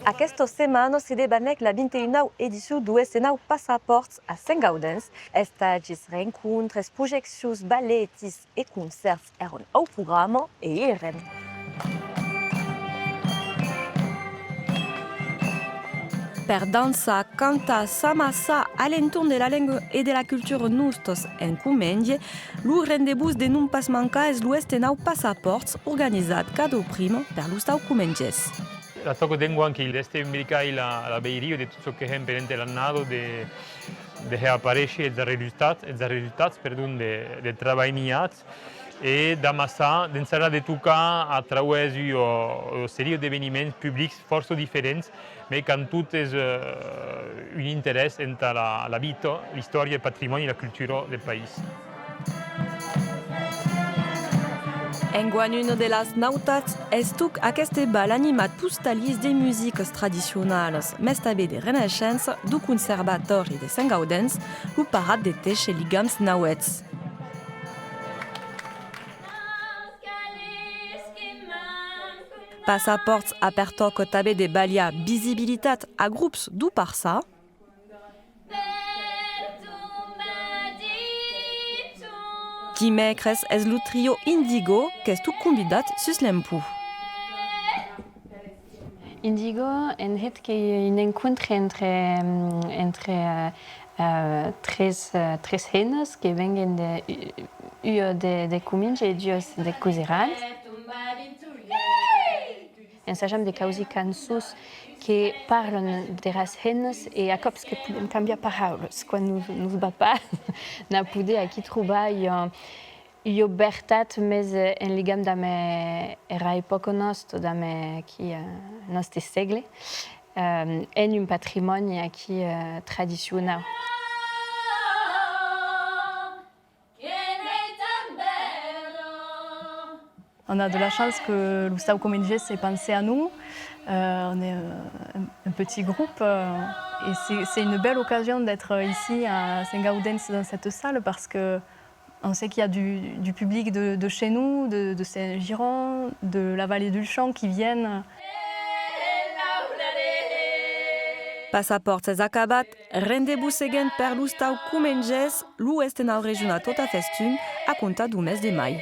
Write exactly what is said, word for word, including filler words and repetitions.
Aquesta setmana se debanèc la vint e unau edicion deu Estenau Passapòrts a Sent Gaudens. Estatges, rencontres, projeccions, balètis e concèrts èran au programa e i èrem. Per dançar, cantar, s'amassar a l'entorn de la lenga e de la cultura nostas en Comenge, lo rendetz-vos de non pas mancar es lo Estenau Passapòrts, organizat cada prima per l'Ostau Comengés. La tòca d'enguan qu'ei d'èster un brigalh a la, a la veiria de tot çò que hèm pendent l'annada, de, de hèr aparéisher es resultats, es resultats, perdon, de, de trabalh miat e d'amassar, d'ensajar de tocar a trauès ua, ua seria d'eveniments publics fòrça diferents, mès qu'an totes, eh, un interès entà la, la vita, l'istòria, eth patrimòni e la cultura deth país. Enguan, una de las nautats es tot aqueste bal animat pus talís de musicas tradicionalas, mès tanben de renaishença, deu Conservatòri de Sent Gaudens, lo parat de Tèisher ligams nauèths. Passapòrts a pertòca tanben de balhar visibilitat a grops deu parçan. Dimècres es lo trio Indigo qu'es tot convidat sus l'empont. Indigo, en hèt, qu'ei un encontre entre, entre, eh, eh, tres, eh, tres hemnas que venguen de, u-, ua de, de Comenge e duas de Coseran. Ensajam de causir cançons que parlan deras hemnas e a còps que podem cambiar paraulas quan nos, nos va pas. N'at poder aquí trobar ua, ua vertat mès, eh, en ligam damb, eh, era epòca nòsta, damb, eh, aquí, eh, nòste sègle, eh, en un patrimòni aquí, eh, tradicionau. On a de la chance que l'Ostau Comengés ait pensé à nous. Euh, on est, euh, un, un petit groupe, euh, et c'est, c'est une belle occasion d'être ici à Sent Gaudens dans cette salle parce que on sait qu'il y a du, du public de, de chez nous, de, de Saint-Girons, de la vallée du Lhon qui viennent. Passapòrts es acabat, rendetz-vos seguent per l'Ostau Comengés, lo Estenau regionau tot a festun, a comptar deu mes de mai.